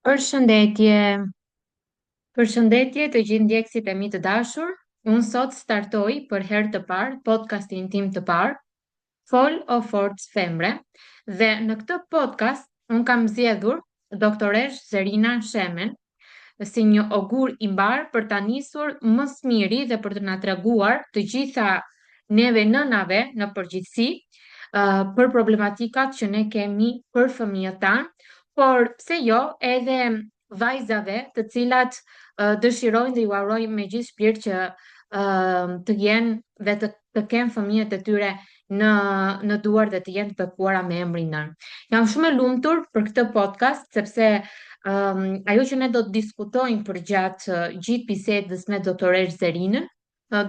Përshëndetje. Përshëndetje të gjithë ndjekësit e mi të dashur. Unë sot startoj për herë të parë podcastin tim të parë, Fol o Forcë Femre, dhe në këtë podcast unë kam zgjedhur doktoresh Zerina Shemen si një ogur i mbarë për ta nisur më së miri dhe për të na treguar të gjitha neve nënave në përgjithësi për problematikat që ne kemi për fëmijët tanë, por pse jo edhe vajzave të cilat dëshirojnë dhe ju uroj me gjithë shpirt që të jenë dhe të të kenë fëmijët e tyre në në duar dhe të jenë të bekuara me emrin nënë. Jam shumë e lumtur për këtë podcast sepse um, ajo që ne do të diskutojmë përgjatë gjithë bisedës me doktoresh Zerinën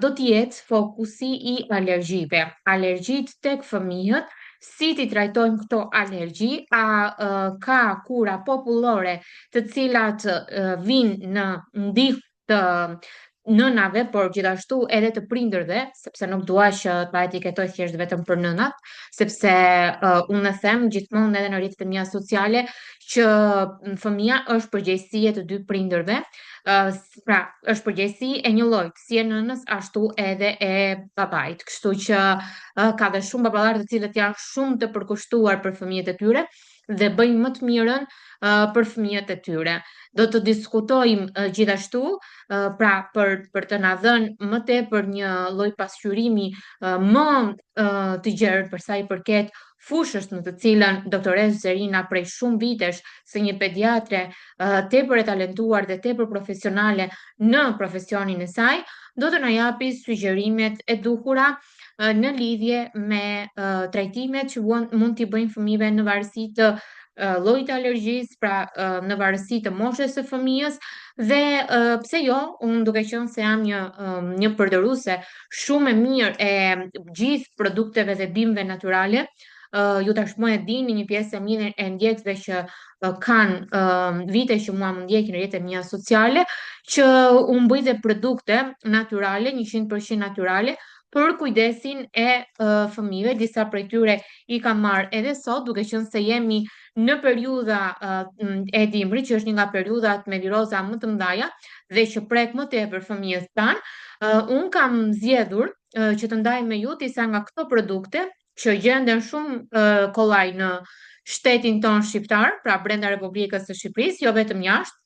do të jetë fokusi i alergjive. Alergjitë tek fëmijët, si t'i trajtojmë këto alergji, a ka kura popullore të cilat vijnë në ndihmë të nënave, por gjithashtu edhe të prindërve, sepse nuk dua që ta etiketoj thjesht vetëm për nënat, sepse uh, unë e them gjithmonë edhe në rrjetet e mia sociale që fëmija është përgjegjësi e të dy prindërve, uh, Pra, është përgjegjësi e njëllojtë, si e nënës ashtu edhe e babait. Kështu që ka dhe shumë baballarë të cilët janë shumë të përkushtuar për fëmijët e tyre dhe bëjnë më të mirën për fëmijët e tyre. Do të diskutojmë gjithashtu, pra për për të na dhënë më tepër një lloj pasqyrimi më të gjerë për sa i përket fushës në të cilën doktoresh Zerina prej shumë vitesh si një pediatre tepër e talentuar dhe tepër profesionale në profesionin e saj, do të na japi sugjerimet e duhura në lidhje me trajtimet që mund t'i bëjmë fëmijëve në varësi të llojit të alergjisë, pra në varësi të moshës së fëmijës dhe pse jo, unë duke qenë se jam një një përdoruese shumë e mirë e gjithë produkteve dhe bimëve natyrale. Uh, ju tashmë e dini një pjesë e mirë e ndjekësve që uh, kanë uh, vite që mua më ndjekin në rrjetet e mia sociale, që unë bëj dhe produkte natyrale, 100% natyrale, për kujdesin e uh, fëmijëve, disa prej tyre i kam marrë edhe sot, duke qenë se jemi në periudha uh, e dimrit, që është një nga periudhat me viroza më të mëdha dhe që prek më tepër fëmijët tanë, uh, unë kam zgjedhur uh, që të ndaj me ju disa nga këto produkte që gjenden shumë uh, kollaj në shtetin tonë shqiptar, pra brenda Republikës së Shqipërisë, jo vetëm jashtë,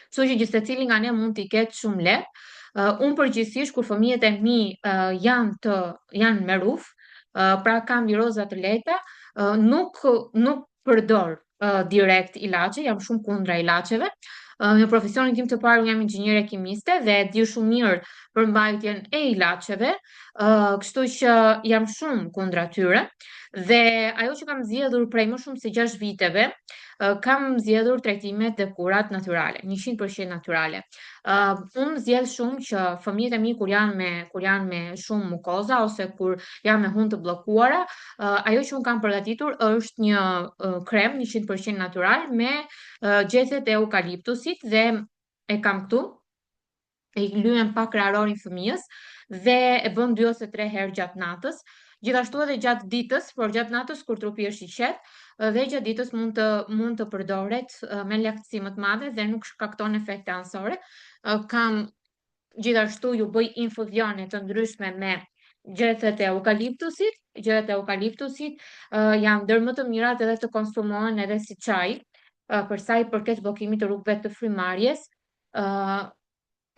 Kështu që gjithsecili nga ne mund t'i ketë shumë lehtë. Uh, unë përgjithsisht kur fëmijët e mi uh, janë të janë me rrufë, uh, pra kanë viroza të lehta, uh, nuk nuk përdor uh, direkt ilaçe, jam shumë kundra ilaçeve. Uh, në profesionin tim të parë unë jam inxhiniere kimiste dhe e di shumë mirë përmbajtjen e ilaçeve, uh, kështu që jam shumë kundra tyre. Dhe ajo që kam zgjedhur prej më shumë se 6 viteve, kam zgjedhur trajtimet dhe kurat natyrale, 100% natyrale. Uh, unë zgjedh shumë që fëmijët e mi kur janë me kur janë me shumë mukoza ose kur janë me hundë të bllokuara, uh, ajo që unë kam përgatitur është një uh, krem 100% natyral me uh, gjethet e eukaliptusit dhe e kam këtu e lyen pak kraharorin fëmijës dhe e bën 2 ose 3 herë gjatë natës. Gjithashtu edhe gjatë ditës, por gjatë natës kur trupi është i qetë, dhe gjatë ditës mund të mund të përdoret me lehtësi më të madhe dhe nuk shkakton efekte anësore. Kam gjithashtu ju bëj infuzione të ndryshme me gjethet e eukaliptusit. Gjethet e eukaliptusit uh, janë ndër më të mirat edhe të konsumohen edhe si çaj. Uh, për sa i përket bllokimit të rrugëve të frymëmarrjes, uh,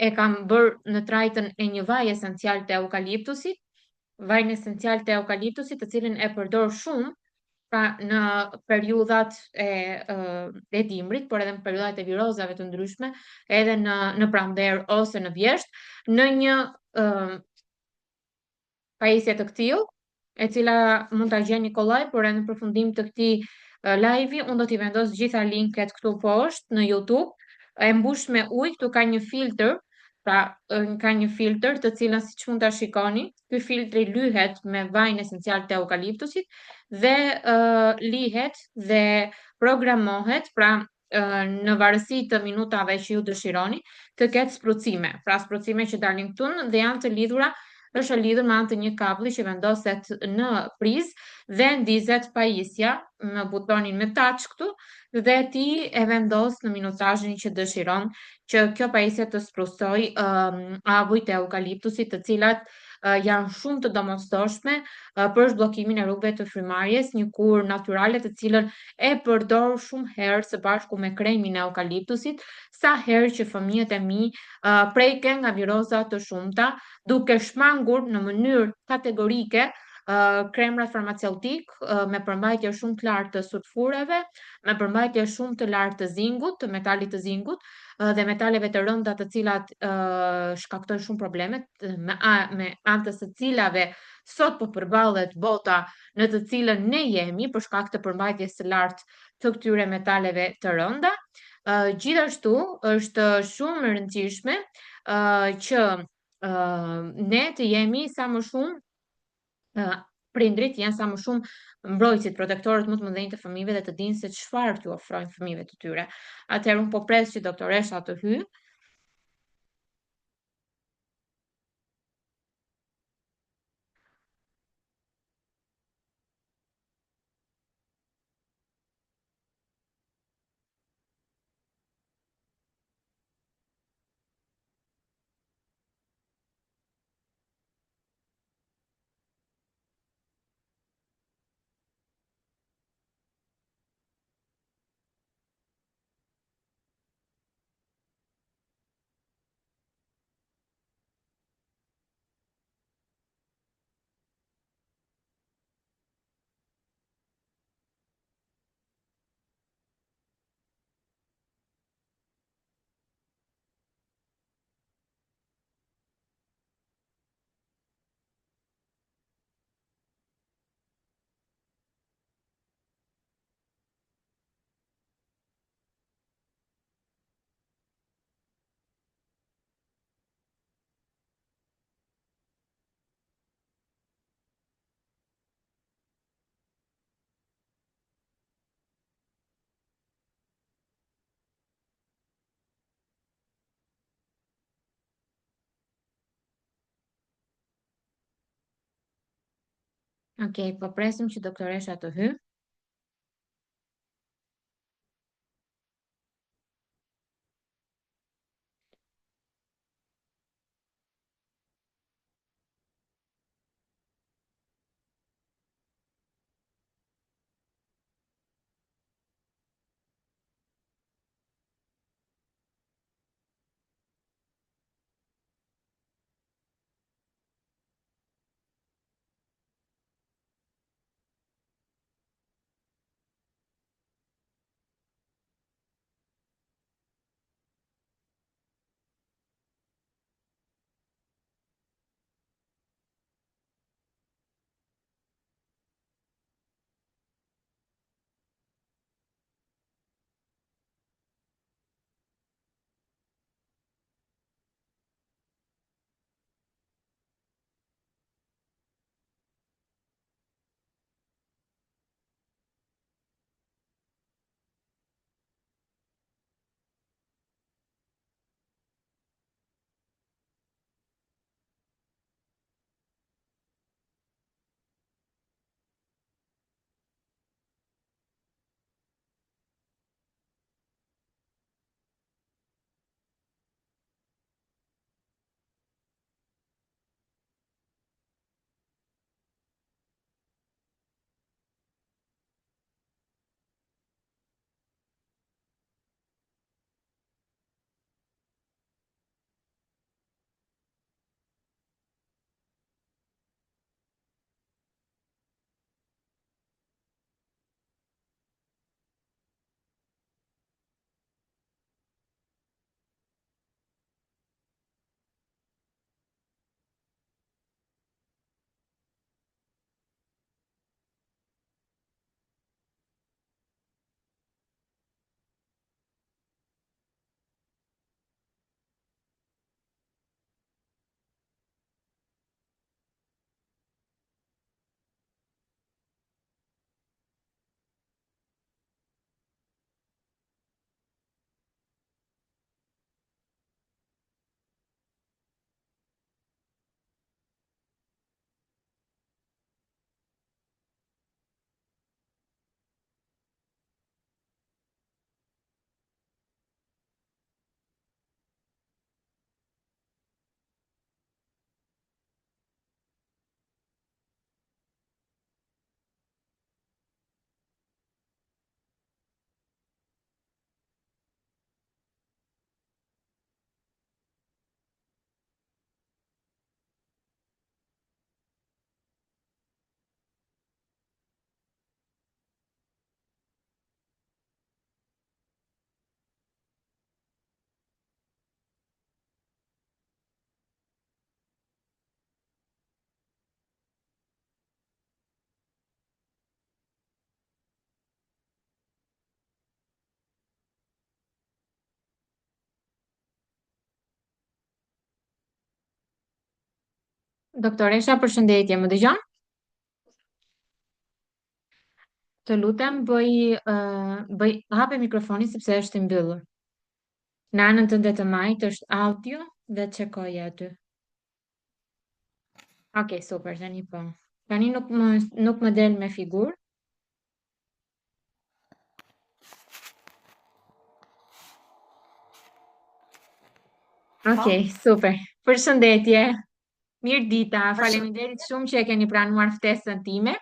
e kam bërë në trajtën e një vaj esencial të eukaliptusit, vajin esencial të eukaliptusit, të cilin e përdor shumë pra në periudhat e e dimrit, por edhe në periudhat e virozave të ndryshme, edhe në në pranverë ose në vjeshtë, në një uh, pajisje të këtillë, e cila mund ta gjeni kollaj, por edhe në përfundim të këtij live-i unë do t'i vendos gjitha linket këtu poshtë në YouTube. E mbush me ujë, këtu ka një filtr, pra ka një filtr të cilën siç mund ta shikoni, ky filtri lyhet me vajin esencial të eukaliptusit dhe uh, lihet dhe programohet, pra në varësi të minutave që ju dëshironi, të ketë sprucime. Pra sprucime që dalin këtu dhe janë të lidhura Është e lidhur me anë të një kablli që vendoset në prizë dhe ndizet pajisja me butonin me touch këtu dhe ti e vendos në minutazhin që dëshiron që kjo pajisje të sprusojë um, avujt e eukaliptusit, të cilat uh, janë shumë të domosdoshme uh, për zhbllokimin e rrugëve të frymëmarrjes, një kurë natyrale të cilën e përdor shumë herë së bashku me kremin e eukaliptusit, sa herë që fëmijët e mi uh, preken nga viroza të shumta, duke shmangur në mënyrë kategorike kremrat farmaceutik me përmbajtje shumë të lartë të sulfureve, me përmbajtje shumë të lartë të zingut, të metalit të zingut dhe metaleve të rënda të cilat shkaktojnë shumë probleme me, me anë të së cilave sot po përballet bota në të cilën ne jemi për shkak të përmbajtjes së lartë të këtyre metaleve të rënda. Gjithashtu është shumë e rëndësishme që ne të jemi sa më shumë prindrit janë sa më shumë mbrojtësit, protektorët më të mëdhenj të fëmijëve dhe të dinë se çfarë t'u ofrojnë fëmijëve të tyre. Atëherë unë po pres që doktoresha të hyjë. Ok, po presim që doktoresha të hyjë. Doktoresha, përshëndetje, më dëgjon? Të lutem, bëj, uh, bëj, hape mikrofonin sepse është i mbyllur. Në anën tënde të majtë është audio dhe çekoje aty. Okej, super, tani po. Tani nuk më nuk më del me figurë. Po. Okej, super. Përshëndetje. Mirëdita, faleminderit shumë që e keni pranuar ftesën time.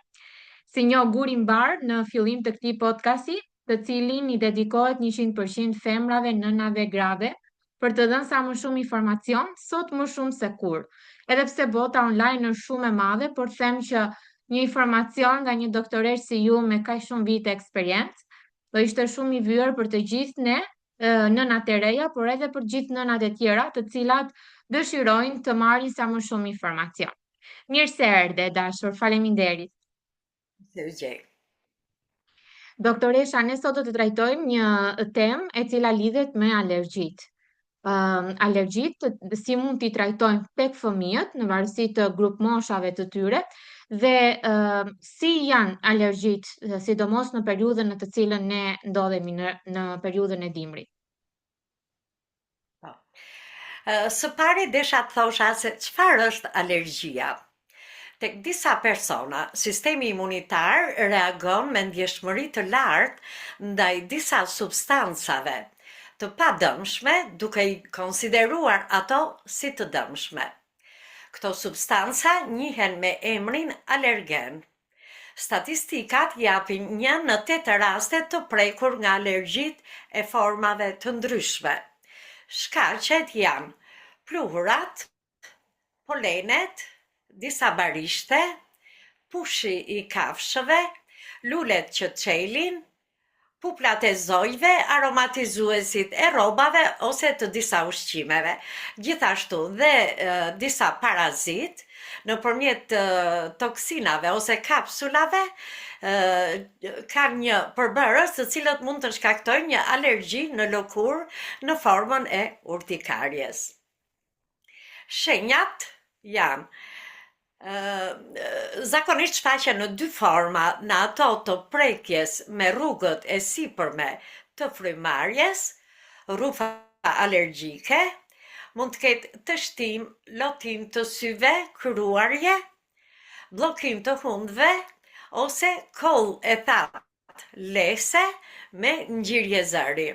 Si një augur i mbarë në fillim të këtij podcasti, të cilin i dedikohet 100% femrave, nënave, grave, për të dhënë sa më shumë informacion, sot më shumë se kurrë. Edhe pse bota online është shumë e madhe, por them që një informacion nga një doktoreshë si ju me kaq shumë vite eksperiencë, do ishte shumë i vyer për të gjithë ne, nënat e reja, por edhe për gjithë nënat e tjera, të cilat dëshirojnë të marrin sa më shumë informacion. Mirë se erdhe, e dashur, faleminderit. Se u gjej. Doktoresha, ne sot do të trajtojmë një temë e cila lidhet me alergjitë. Um, alergjitë, si mund t'i trajtojmë tek fëmijët në varësi të grupmoshave të tyre dhe um, si janë alergjitë, sidomos në periudhën në të cilën ne ndodhemi në në periudhën e dimrit. Po. Së pari desha të thosha se çfarë është alergjia. Tek disa persona, sistemi imunitar reagon me ndjeshmëri të lartë ndaj disa substancave të padëmshme, duke i konsideruar ato si të dëmshme. Këto substanca njihen me emrin alergen. Statistikat japin një në tetë raste të prekur nga alergjitë e formave të ndryshme. Shkaqet janë pluhurat, polenet, disa barishte, pushi i kafshëve, lulet që çelin, puplat e zogjve, aromatizuesit e rrobave ose të disa ushqimeve. Gjithashtu dhe disa parazitë, nëpërmjet toksinave ose kapsulave, kanë një përbërës të cilët mund të shkaktojnë një alergji në lëkurë në formën e urtikarjes. Shenjat janë zakonisht shfaqen në dy forma, në ato të prekjes me rrugët e sipërme të frymëmarrjes, rrufa alergjike, mund të ketë teshtimë, lotim të syve, kruarje, bllokim të hundëve ose kollë e thatë lehëse me ngjirje zëri.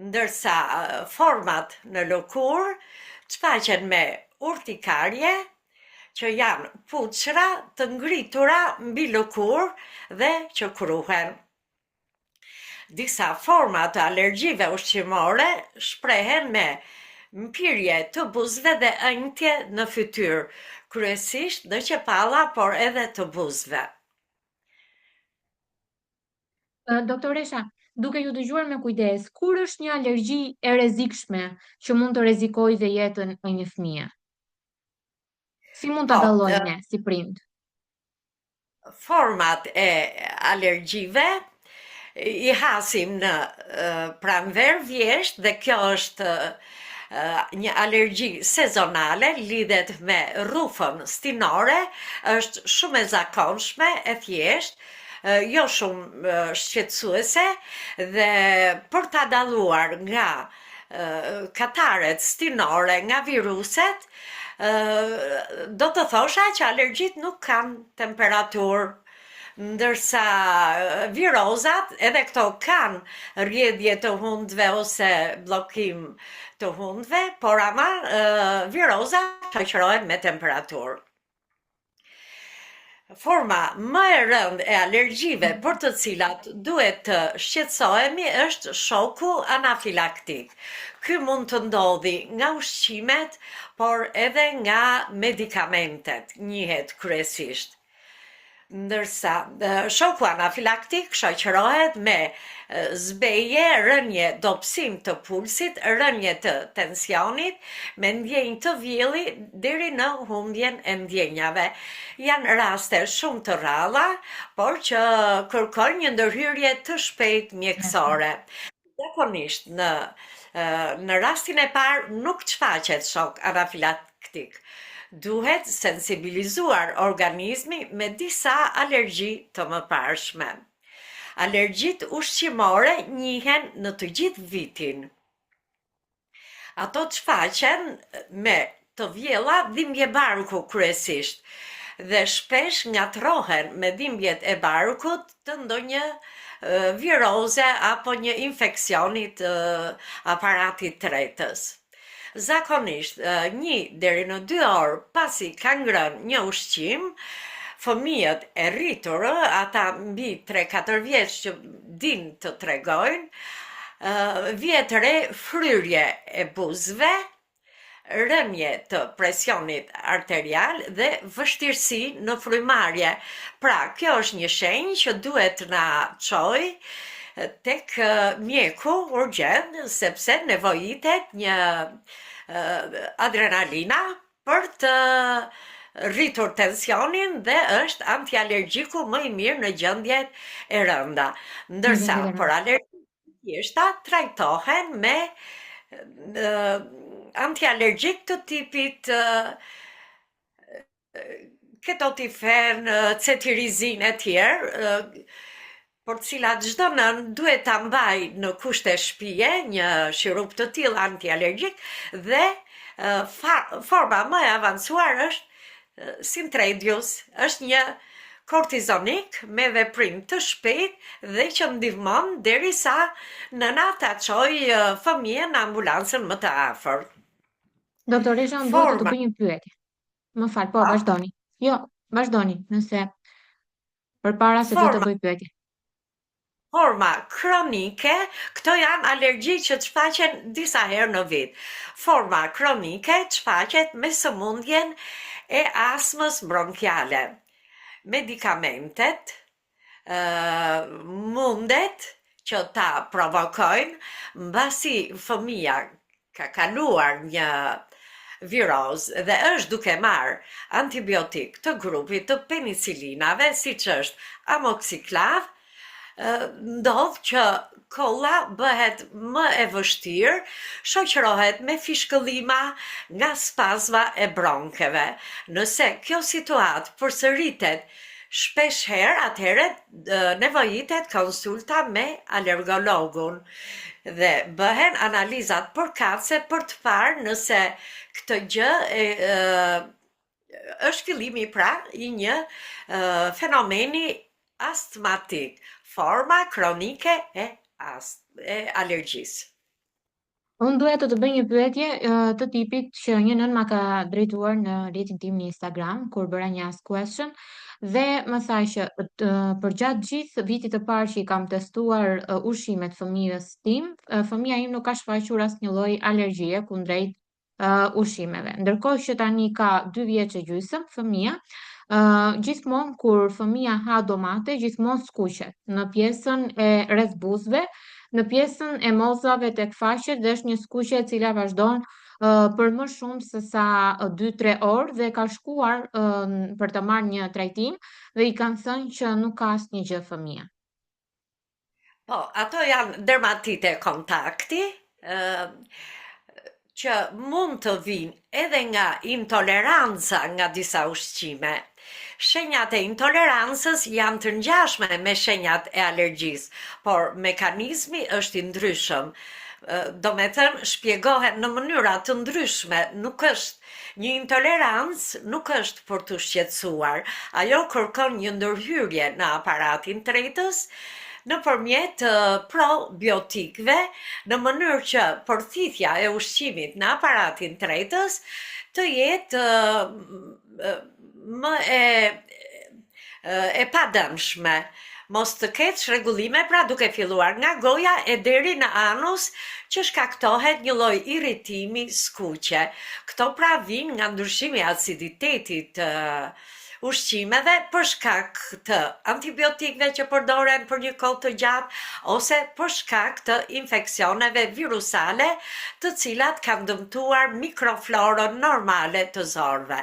Ndërsa format në lëkurë shfaqen me urtikarje, që janë puçra të ngritura mbi lëkurë dhe që kruhen. Disa forma të alergjive ushqimore shprehen me mpirje të buzëve dhe ënjtje në fytyrë, kryesisht në qepalla, por edhe të buzëve. Doktoresha, duke ju dëgjuar me kujdes, kur është një alergji e rrezikshme që mund të rrezikojë dhe jetën e një fëmije? Si mund ta Po, dallojmë ne si prind? Format e alergjive i hasim në pranverë, vjeshtë dhe kjo është një alergji sezonale, lidhet me rrufën stinore, është shumë e zakonshme, e thjeshtë, jo shumë shqetësuese dhe për ta dalluar nga kataret stinore, nga viruset, do të thosha që alergjitë nuk kanë temperaturë, ndërsa virozat edhe këto kanë rrjedhje të hundëve ose bllokim të hundëve, por ama virozat shoqërohen me temperaturë. Forma më e rëndë e alergjive për të cilat duhet të shqetësohemi është shoku anafilaktik. Ky mund të ndodhi nga ushqimet, por edhe nga medikamentet, njihet kryesisht. Ndërsa shoku anafilaktik shoqërohet me zbehje, rënie, dobësim të pulsit, rënie të tensionit, me ndjenjë të vjellë deri në humbjen e ndjenjave. Janë raste shumë të rralla, por që kërkojnë një ndërhyrje të shpejtë mjekësore. Zakonisht në në rastin e parë nuk shfaqet shok anafilaktik. Duhet sensibilizuar organizmi me disa alergji të mëparshme. Alergjitë ushqimore njihen në të gjithë vitin. Ato shfaqen me të vjella dhimbje barku kryesisht dhe shpesh ngatërrohen me dhimbjet e barkut të ndonjë viroze apo një infeksioni të aparatit tretës. Zakonisht, një deri në dy orë pasi ka ngrënë një ushqim, fëmijët e rritur, ata mbi tre-katër vjeç që dinë të tregojnë, vihet re fryrje e buzëve, rënie të presionit arterial dhe vështirësi në frymëmarrje. Pra, kjo është një shenjë që duhet të na çojë tek mjeku urgjent, sepse nevojitet një adrenalina për të rritur tensionin dhe është antialergjiku më i mirë në gjendjet e rënda. Ndërsa për alergjitë e thjeshta trajtohen me antialergjik të tipit ketotifen, cetirizin e tjerë, por të cilat çdo nënë duhet ta mbajë në kushte shtëpie një shirup të tillë antialergjik dhe forma më e avancuar është Sintredius, është një kortizonik me veprim të shpejtë dhe që ndihmon derisa nëna ta çojë fëmijën në ambulancën më të afërt. Doktoresha, unë dua të të bëj një pyetje. Më fal, po, vazhdoni. Jo, vazhdoni, nëse përpara se të të bëj pyetje. Forma kronike, këto janë alergji që shfaqen disa herë në vit. Forma kronike shfaqet me sëmundjen e astmës bronkiale. Medikamentet mundet që ta provokojnë mbasi fëmija ka kaluar një virozë dhe është duke marrë antibiotik të grupit të penicilinave, siç është amoksiklav, ndodh që kolla bëhet më e vështirë, shoqërohet me fishkëllima nga spazma e bronkeve. Nëse kjo situatë përsëritet shpesh herë, atëherë nevojitet konsulta me alergologun dhe bëhen analizat përkatëse për të parë nëse këtë gjë e, është fillimi pra i një fenomeni astmatik, forma kronike e, ast, e alergjisë. Unë doja të të bëj një pyetje të tipit që një nënë ma ka drejtuar në rrjetin tim në Instagram kur bëra një ask question dhe më tha që përgjatë gjithë vitit të parë që i kam testuar ushqimet fëmijës tim, fëmija im nuk ka shfaqur asnjë lloj alergjie kundrejt uh, ushqimeve. Ndërkohë që tani ka 2 vjeç e gjysmë fëmija, uh, gjithmonë kur fëmija ha domate, gjithmonë skuqet në pjesën e rreth buzëve, në pjesën e mollzave tek faqet dhe është një skuqje e cila vazhdon uh, për më shumë se sa 2-3 orë dhe ka shkuar uh, për të marrë një trajtim dhe i kanë thënë që nuk ka asnjë gjë fëmija. Po, ato janë dermatite kontakti, që mund të vijnë edhe nga intoleranca nga disa ushqime. Shenjat e intolerancës janë të ngjashme me shenjat e alergjisë, por mekanizmi është i ndryshëm. Domethënë, shpjegohen në mënyra të ndryshme, nuk është Një intolerancë nuk është për t'u shqetësuar, ajo kërkon një ndërhyrje në aparatin tretës nëpërmjet probiotikëve në mënyrë që përthithja e ushqimit në aparatin tretës të jetë më e e padëmshme, mos të ketë çrregullime pra duke filluar nga goja e deri në anus që shkaktohet një lloj irritimi skuqje. Këto pra vijnë nga ndryshimi i aciditetit të ushqimeve për shkak të antibiotikëve që përdoren për një kohë të gjatë ose për shkak të infeksioneve virusale të cilat kanë dëmtuar mikroflorën normale të zorrëve.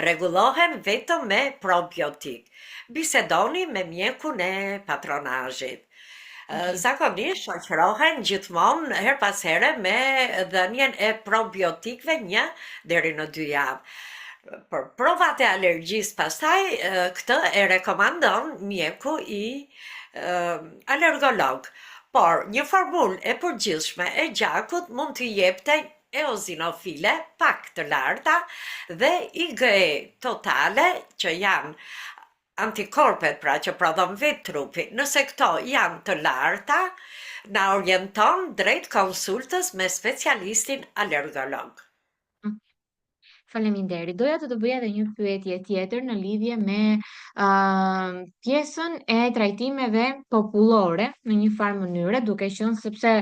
Rregullohen vetëm me probiotik. Bisedoni me mjekun e patronazhit. Zakonisht shoqërohen gjithmonë herë pas here me dhënien e probiotikëve një deri në dy javë. Për provat e alergjisë pastaj këtë e rekomandon mjeku i alergolog. Por një formulë e përgjithshme e gjakut mund të jepte eozinofile pak të larta dhe IgE totale që janë antikorpet pra që prodhon vetë trupi. Nëse këto janë të larta, na orienton drejt konsultës me specialistin alergolog. Faleminderit. Doja të të bëja edhe një pyetje tjetër në lidhje me uh, pjesën e trajtimeve popullore në një farë mënyre, duke qenë sepse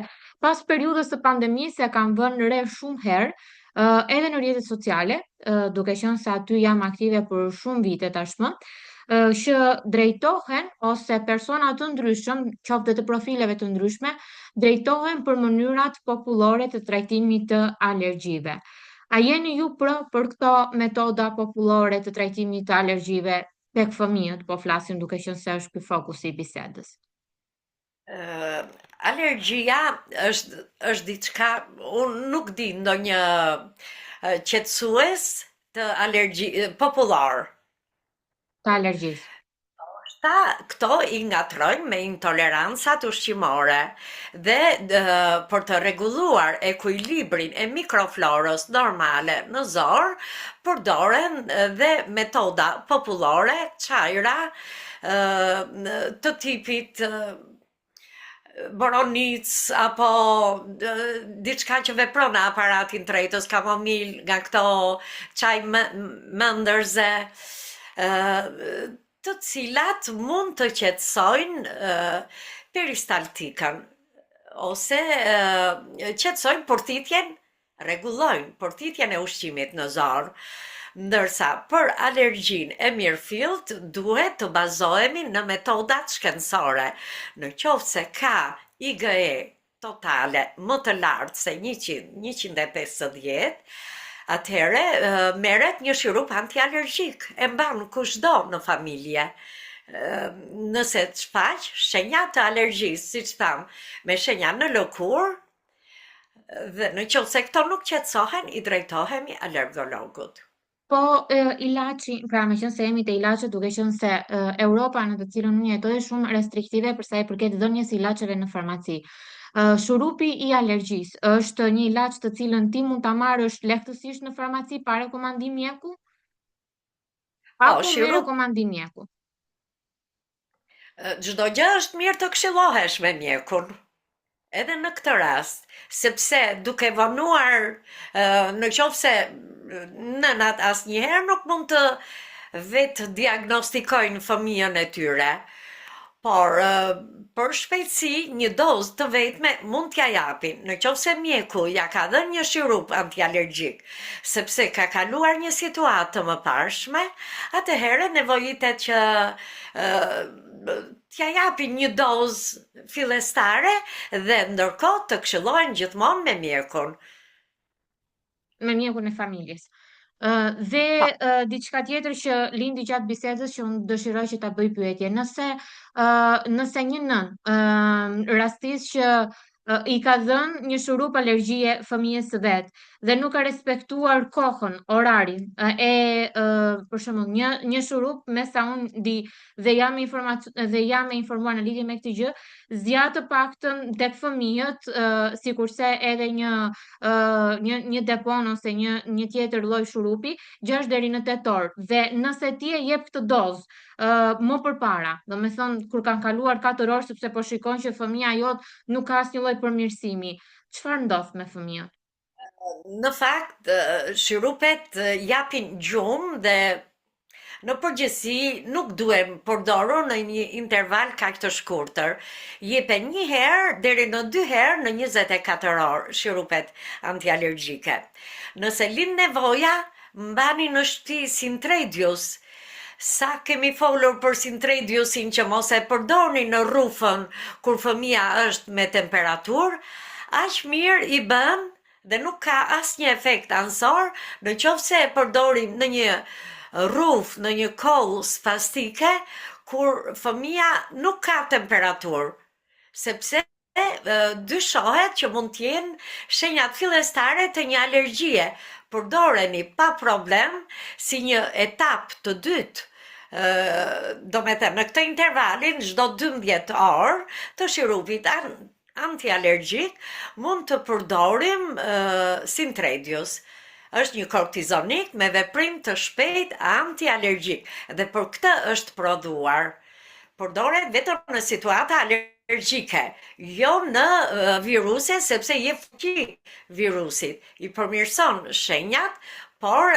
pas periudhës së pandemisë e kam vënë re shumë herë uh, edhe në rrjetet sociale, uh, duke qenë se aty jam aktive për shumë vite tashmë, uh, që drejtohen ose persona të ndryshëm, qoftë dhe të profileve të ndryshme, drejtohen për mënyrat popullore të trajtimit të alergjive. A jeni ju pro për këto metoda popullore të trajtimit të alergjive tek fëmijët, po flasim duke qenë se është ky fokusi i bisedës? Uh, alergjia është është diçka, unë nuk di ndonjë qetësues të alergji popullor. Të alergjisë. Ndoshta këto i ngatërrojnë me intolerancat ushqimore dhe për të rregulluar ekuilibrin e mikroflorës normale në zorrë, përdoren dhe metoda popullore, çajra të tipit boronicë apo diçka që vepron në aparatin tretës, kamomil, nga këto çaj mendërze, të cilat mund të qetësojnë peristaltikën ose qetësojnë përthithjen rregullojnë përthithjen e ushqimit në zorrë, ndërsa për alergjinë e mirëfilltë duhet të bazohemi në metodat shkencore. Në qoftë se ka IgE totale më të lartë se 100, 150, atëherë merret një shirup antialergjik, e mban kushdo në familje. Nëse shfaq shenja të alergjisë, siç thamë, me shenja në lëkurë, Dhe në qoftë se këto nuk qetësohen, i drejtohemi alergologut. Po e, ilaçi, pra meqenëse jemi te ilaçet, duke qenë se e, Europa në të cilën unë jetoj është shumë restriktive për sa i përket dhënies së ilaçeve në farmaci. E, shurupi i alergjisë është një ilaç të cilën ti mund ta marrësh lehtësisht në farmaci pa rekomandim mjeku Po, apo me shirup, rekomandim mjeku? çdo gjë është mirë të këshillohesh me mjekun. Edhe në këtë rast, sepse duke vonuar, në qoftë se nënat asnjëherë nuk mund të vetëdiagnostikojnë fëmijën e tyre, por për shpejtësi një dozë të vetme mund t'ia japin, në qoftë se mjeku ia ka dhënë një shirup antialergjik, sepse ka kaluar një situatë të mëparshme, atëherë nevojitet që t'ia japin një dozë fillestare dhe ndërkohë të këshillohen gjithmonë me mjekun. Me mjekun e familjes. Uh, dhe Po. uh, diçka tjetër që lindi gjatë bisedës që unë dëshiroj që ta bëj pyetje. Nëse uh, nëse një nënë uh, rastis që uh, i ka dhënë një shurup alergjie fëmijës së vet dhe nuk ka respektuar kohën, orarin e uh, për shembull një një shurup me sa unë di dhe jam informat dhe jam e informuar në lidhje me këtë gjë, zgjat të paktën tek fëmijët, uh, sikurse edhe një uh, një një depon ose një një tjetër lloj shurupi, 6 deri në 8 orë. Dhe nëse ti e jep këtë dozë uh, më përpara, domethënë kur kanë kaluar 4 orë sepse po shikon që fëmija jot nuk ka asnjë lloj përmirësimi, çfarë ndodh me fëmijën? Në fakt, shirupet japin gjumë dhe në përgjithësi nuk duhen përdorur në një interval kaq të shkurtër. Jepen një herë deri në dy herë në 24 orë shirupet antialergjike. Nëse lind nevoja, mbani në shtëpi Sintredius. Sa kemi folur për Sintrediusin që mos e përdorni në rrufën kur fëmija është me temperaturë, aq mirë i bën dhe nuk ka asnjë efekt anësor në qoftë se e përdorim në një rrufë, në një kollë spastike, kur fëmija nuk ka temperaturë, sepse. dyshohet që mund të jenë shenjat fillestare të një alergjie. Përdoreni pa problem si një etapë të dytë, domethënë në këtë intervalin çdo 12 orë të shirupit antialergjik mund të përdorim Sintredius. Është një kortizonik me veprim të shpejtë antialergjik dhe për këtë është prodhuar. Përdoret vetëm në situata alergjike, jo në viruse sepse i jep fuqi virusit, i përmirëson shenjat, por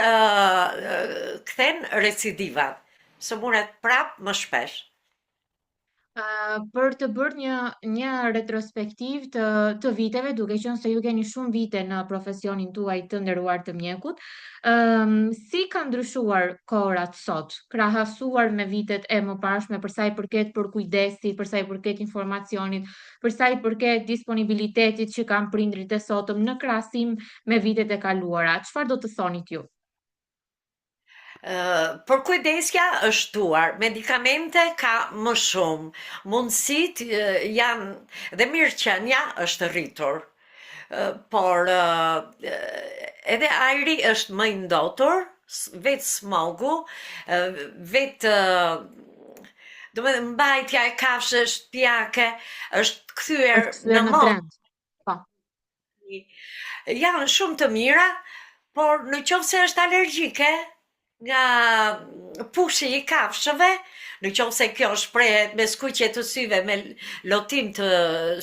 kthen recidivat, sëmuret prapë më shpesh. Për të bërë një një retrospektivë të të viteve, duke qenë se ju keni shumë vite në profesionin tuaj të nderuar të mjekut, ëm si ka ndryshuar kohërat sot, krahasuar me vitet e mëparshme për sa i përket përkujdesit, për sa i përket informacionit, për sa i përket disponibilitetit që kanë prindërit e sotëm në krahasim me vitet e kaluara, çfarë do të thonit ju? Përkujdesja është shtuar, medikamente ka më shumë, mundësitë janë dhe mirëqenia është rritur. Por edhe ajri është më i ndotur, vetë smogu, vetë domethënë mbajtja e kafshëve shtëpiake është kthyer Është kthyer në në modë. trend. Po. Janë shumë të mira, por në qoftë se është alergjike nga pushi i kafshëve, në qoftë se kjo shprehet me skuqje të syve, me lotim të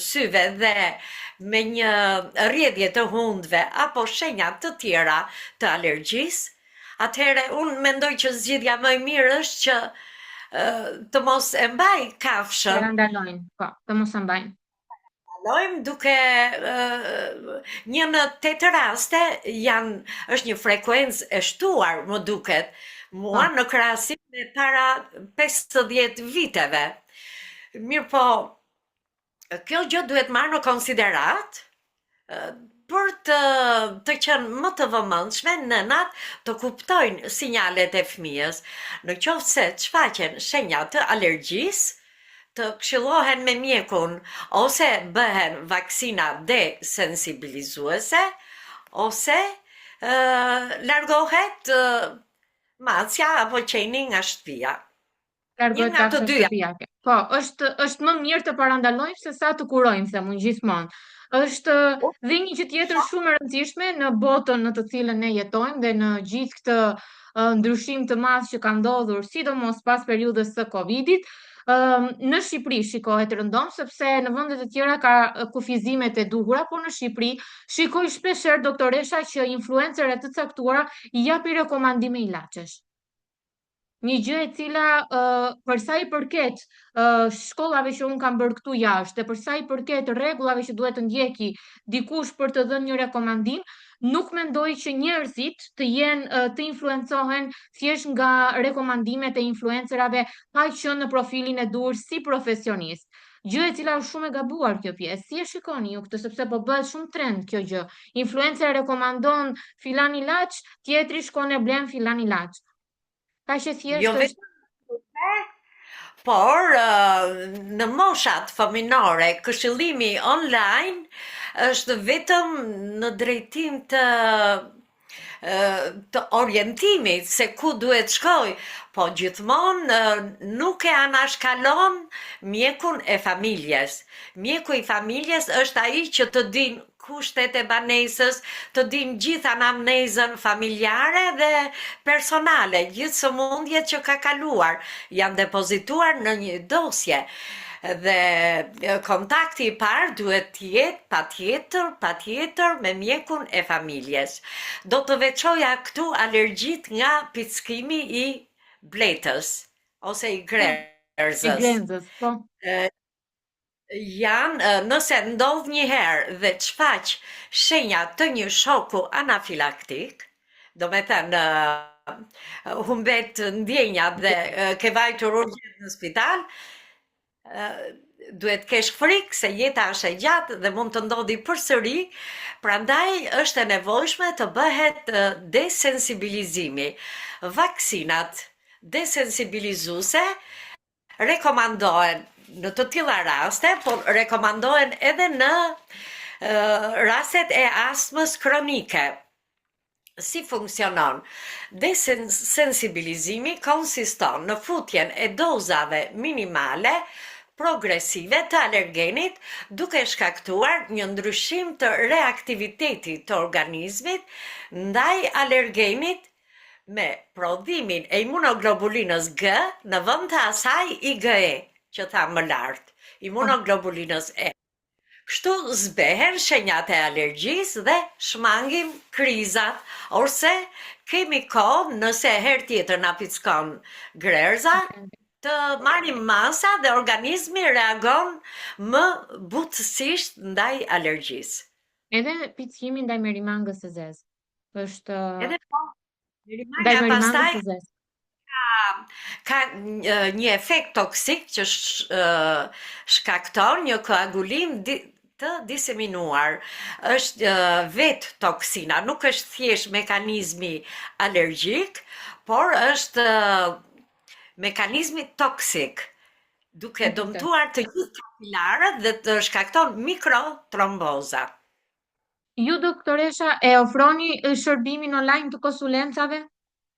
syve dhe me një rrjedhje të hundëve apo shenja të tjera të alergjisë, atëherë unë mendoj që zgjidhja më e mirë është që të mos e mbaj kafshën. Parandalojnë, po, të mos e mbajnë. Kalojmë duke një në tetë raste janë është një frekuencë e shtuar, më duket, mua Po. në krahasim me para 50 viteve. Mirëpo, kjo gjë duhet marrë në konsideratë për të të qenë më të vëmendshme nënat të kuptojnë sinjalet e fëmijës. Në qoftë se shfaqen shenja të alergjisë, të këshillohen me mjekun ose bëhen vaksina desensibilizuese ose largohet macja apo qeni nga shtëpia. Një Largohet nga të kafsha dyja. shtëpiake. Po, është është më mirë të parandalojmë se sa të kurojmë, them unë gjithmonë. Është dhe një gjë tjetër shumë e rëndësishme në botën në të cilën ne jetojmë dhe në gjithë këtë ndryshim të madh që ka ndodhur, sidomos pas periudhës së Covidit, në Shqipëri shikohet rëndom sepse në vendet e tjera ka kufizimet e duhura, por në Shqipëri shikoj shpeshherë doktoresha që influencere të caktuara i japin rekomandime ilaçesh. Një gjë e cila uh, për sa i përket uh, shkollave që unë kam bërë këtu jashtë dhe për sa i përket rregullave që duhet të ndjeki dikush për të dhënë një rekomandim, nuk mendoj që njerëzit të jenë uh, të influencohen thjesht nga rekomandimet e influencerave pa qenë në profilin e duhur si profesionist. Gjë e cila është shumë e gabuar kjo pjesë. Si e shikoni ju këtë sepse po bëhet shumë trend kjo gjë. Influencer rekomandon filan ilaç, tjetri shkon e blen filan ilaç. Kaq e Jo thjeshtë është. vetëm por në moshat fëminore, këshillimi online është vetëm në drejtim të të orientimit se ku duhet shkoj, po gjithmonë nuk e anashkalon mjekun e familjes. Mjeku i familjes është ai që të din kushtet e banesës, të dinë gjithë anamnezën familjare dhe personale, gjithë sëmundjet që ka kaluar, janë depozituar në një dosje. Dhe kontakti i parë duhet të jetë patjetër, patjetër me mjekun e familjes. Do të veçoja këtu alergjitë nga pickimi i bletës ose i Po, i grerëzës. grenzës, po. Janë, nëse ndodh një herë dhe shfaq shenja të një shoku anafilaktik, domethënë humbet ndjenjat dhe ke vajtur urgjent në spital, duhet të kesh frikë se jeta është e gjatë dhe mund të ndodhi përsëri, prandaj është e nevojshme të bëhet desensibilizimi. Vaksinat desensibilizuese rekomandohen. Në të tilla raste, po rekomandohen edhe në rastet e astmës kronike. Si funksionon? Desensibilizimi konsiston në futjen e dozave minimale progresive të alergenit, duke shkaktuar një ndryshim të reaktivitetit të organizmit ndaj alergenit me prodhimin e imunoglobulinës G në vend të asaj IgE që thamë më lart, imunoglobulinës E. Kështu zbehen shenjat e alergjisë dhe shmangim krizat, ose kemi kohë nëse herë tjetër na pickon grerëza, të marrim masa dhe organizmi reagon më butësisht ndaj alergjisë. Edhe pickimi ndaj merimangës së zezë. Është Edhe po, ndaj merimanga merimangës pastaj së zezë. ka një efekt toksik që shkakton një koagulim të diseminuar. Është vetë toksina, nuk është thjesht mekanizmi alergjik, por është mekanizmi toksik, duke E kuptoj. dëmtuar të gjithë kapilarët dhe të shkakton mikrotromboza. Ju doktoresha e ofroni shërbimin online të konsulencave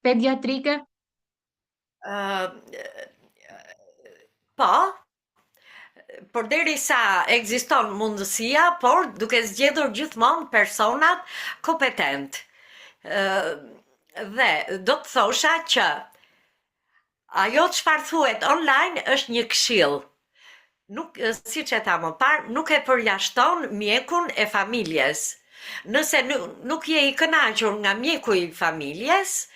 pediatrike? Ë, po, përderisa ekziston mundësia, por duke zgjedhur gjithmonë personat kompetent. Ë, dhe do të thosha që ajo çfarë thuhet online është një këshill. Nuk, siç e tha më parë, nuk e përjashton mjekun e familjes. Nëse nuk je i kënaqur nga mjeku i familjes,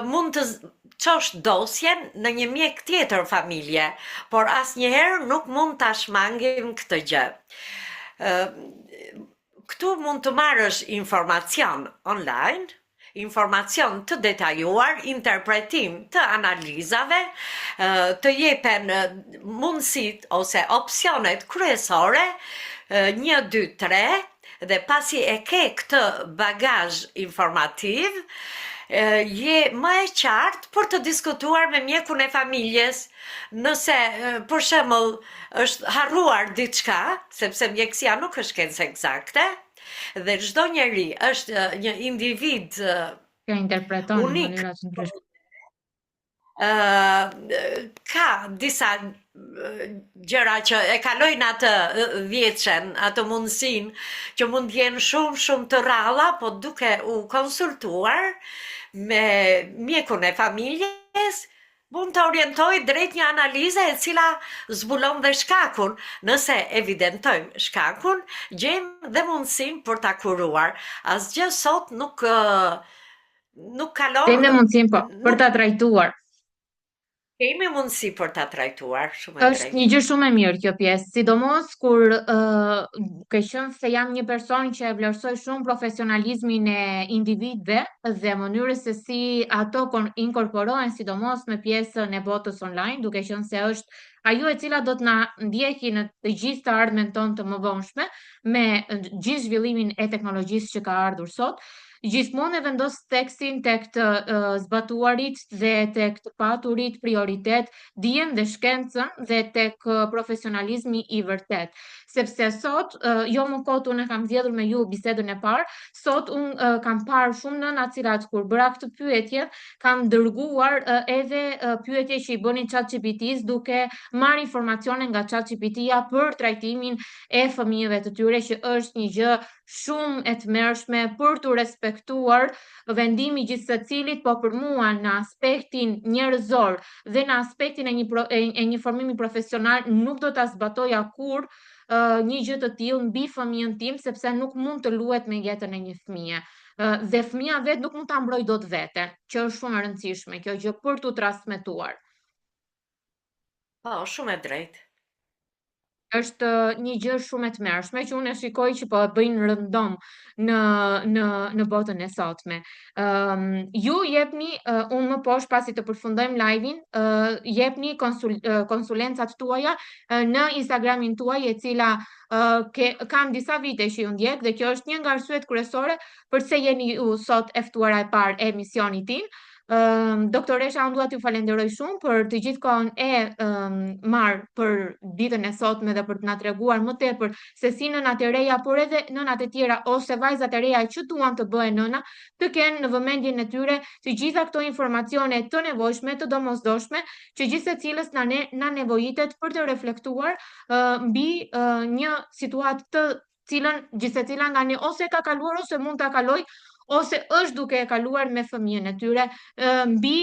mund të çosh dosjen në një mjek tjetër familje, por asnjëherë nuk mund ta shmangim këtë gjë. Këtu mund të marrësh informacion online, informacion të detajuar, interpretim të analizave, të jepen mundësitë ose opsionet kryesore, 1, 2, 3, dhe pasi e ke këtë bagazh informativ, je më e qartë për të diskutuar me mjekun e familjes, nëse për shembull është harruar diçka, sepse mjekësia nuk është shkencë eksakte, dhe çdo njeri është një individ Që interpreton në unik. mënyra të ndryshme. Ë ka disa gjëra që e kalojnë atë dhjetëshen, atë mundësinë që mund të jenë shumë shumë të rralla, po duke u konsultuar me mjekun e familjes, mund të orientojë drejt një analize e cila zbulon dhe shkakun. Nëse evidentojmë shkakun, gjejmë dhe mundësinë për ta kuruar. Asgjë sot nuk nuk kalon Gjejmë dhe mundësinë po, për nuk ta trajtuar. kemi mundësi për ta trajtuar, shumë e Është një drejtë. gjë shumë e mirë kjo pjesë, sidomos kur ke qenë se jam një person që e vlerësoj shumë profesionalizmin e individëve dhe mënyrës se si ato inkorporohen sidomos me pjesën e botës online, duke qenë se është ajo e cila do të na ndjeki në të gjithë të ardhmen tonë të mëvonshme me gjithë zhvillimin e teknologjisë që ka ardhur sot. Gjithmonë e vendos theksin tek të zbatuarit dhe tek të paturit prioritet dijen dhe shkencën dhe tek profesionalizmi i vërtet. Sepse sot, jo më kot unë e kam zgjedhur me ju bisedën e parë, sot unë kam parë shumë nëna të cilat kur bëra këtë pyetje, kam dërguar edhe pyetje që i bënin ChatGPT-s duke marrë informacione nga ChatGPT-ja për trajtimin e fëmijëve të tyre, që është një gjë shumë e tmerrshme për t'u respektuar vendimi gjithsecilit, po për mua në aspektin njerëzor dhe në aspektin e një pro, e, e një formimi profesional nuk do ta zbatoja kurrë uh, një gjë të tillë mbi fëmijën tim sepse nuk mund të luhet me jetën e një fëmije. Uh, dhe fëmija vetë nuk mund ta mbrojë dot veten, që është shumë e rëndësishme kjo gjë për t'u transmetuar. Po, shumë e drejtë. Është një gjë shumë e tmerrshme që unë e shikoj që po e bëjnë rëndom në në në botën e sotme. Ëm um, ju jepni uh, unë më poshtë pasi të përfundojmë live-in, uh, jepni konsul, uh, konsulencat tuaja uh, në Instagramin tuaj e cila uh, ke, kam disa vite që ju ndjek dhe kjo është një nga arsyet kryesore përse jeni ju sot e ftuara e parë e emisionit tim. Um, doktoresha, unë dua t'ju falenderoj shumë për të gjithë kohën e um, marrë për ditën e sotme dhe për të na treguar më tepër se si nënat e reja, por edhe nënat e tjera ose vajzat e reja që duan të bëhen nëna, të kenë në vëmendjen e tyre të gjitha këto informacione të nevojshme, të domosdoshme, që gjithsecilës na ne na nevojitet për të reflektuar uh, mbi uh, një situatë të cilën gjithsecila nga ne ose ka kaluar ose mund ta kalojë ose është duke e kaluar me fëmijën e tyre mbi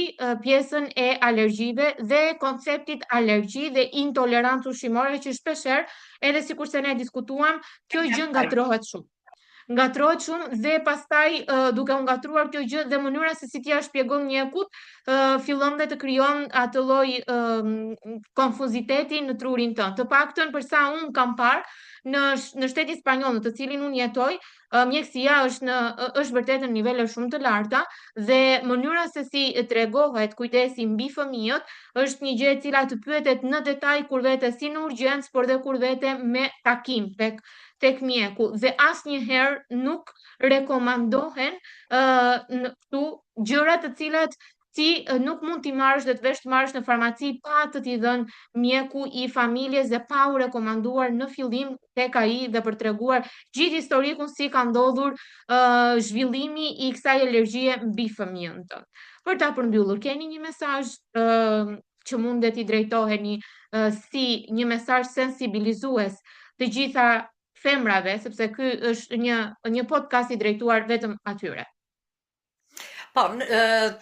pjesën e alergjive dhe konceptit alergji dhe intolerancë ushqimore që shpeshherë edhe sikurse ne diskutuam, kjo gjë ngatërrohet shumë. Ngatërrohet shumë dhe pastaj duke u ngatërruar kjo gjë dhe mënyra se si t'ia shpjegon mjekut fillon dhe të krijon atë lloj konfuziteti në trurin tënd. Të paktën për sa unë kam parë në në shtetin spanjoll në të cilin unë jetoj, mjekësia është në është vërtet në nivele shumë të larta dhe mënyra se si tregohet kujdesi mbi fëmijët është një gjë e cila të pyetet në detaj kur vete si në urgjencë, por dhe kur vete me takim tek tek mjeku dhe asnjëherë nuk rekomandohen uh, në këtu gjëra të cilat ti nuk mund t'i marrësh dhe të vesh të marrësh në farmaci pa të t'i dhënë mjeku i familjes dhe pa u rekomanduar në fillim tek ai dhe për treguar gjithë historikun si ka ndodhur uh, zhvillimi i kësaj alergjie mbi fëmijën tënd. Për ta përmbyllur, keni një mesazh uh, që mundet t'i drejtoheni uh, si një mesazh sensibilizues të gjitha femrave, sepse ky është një një podcast i drejtuar vetëm atyre. Po,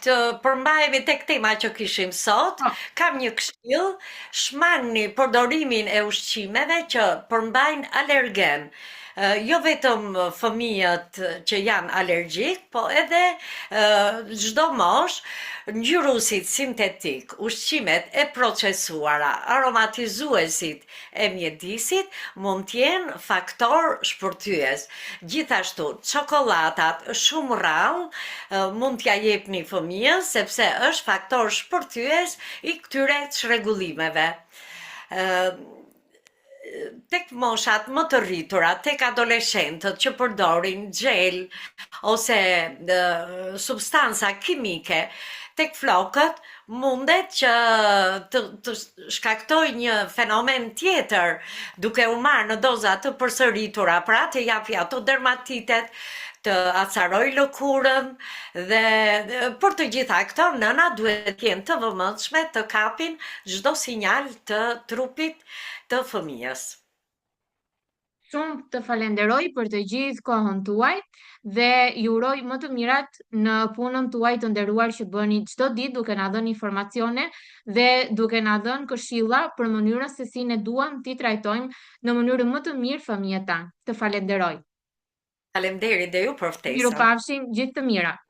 të përmbahemi tek tema që kishim sot, po. kam një këshillë, shmangni përdorimin e ushqimeve që përmbajnë alergen. Jo vetëm fëmijët që janë alergjik, po edhe çdo moshë, ngjyruesit sintetik, ushqimet e procesuara, aromatizuesit e mjedisit mund të jenë faktorë shpërthyes. Gjithashtu, çokollatat shumë rrallë mund t'ia jepni fëmijës sepse është faktor shpërthyes i këtyre çrregullimeve. Tek moshat më të rritura, tek adoleshentët që përdorin xhel ose substanca kimike tek flokët, mundet që të, të shkaktojë një fenomen tjetër, duke u marrë në doza të përsëritura, pra të japi ato dermatitet, të acarojë lëkurën dhe për të gjitha këto nëna duhet të jenë të vëmendshme të kapin çdo sinjal të trupit të fëmijës. Shumë të falenderoj për të gjithë kohën tuaj dhe ju uroj më të mirat në punën tuaj të nderuar që bëni çdo ditë duke na dhënë informacione dhe duke na dhënë këshilla për mënyrën se si ne duam t'i trajtojmë në mënyrën më të mirë fëmijët tanë. Të falenderoj. Faleminderit dhe ju për ftesën. Mirupafshim, gjithë të mirat.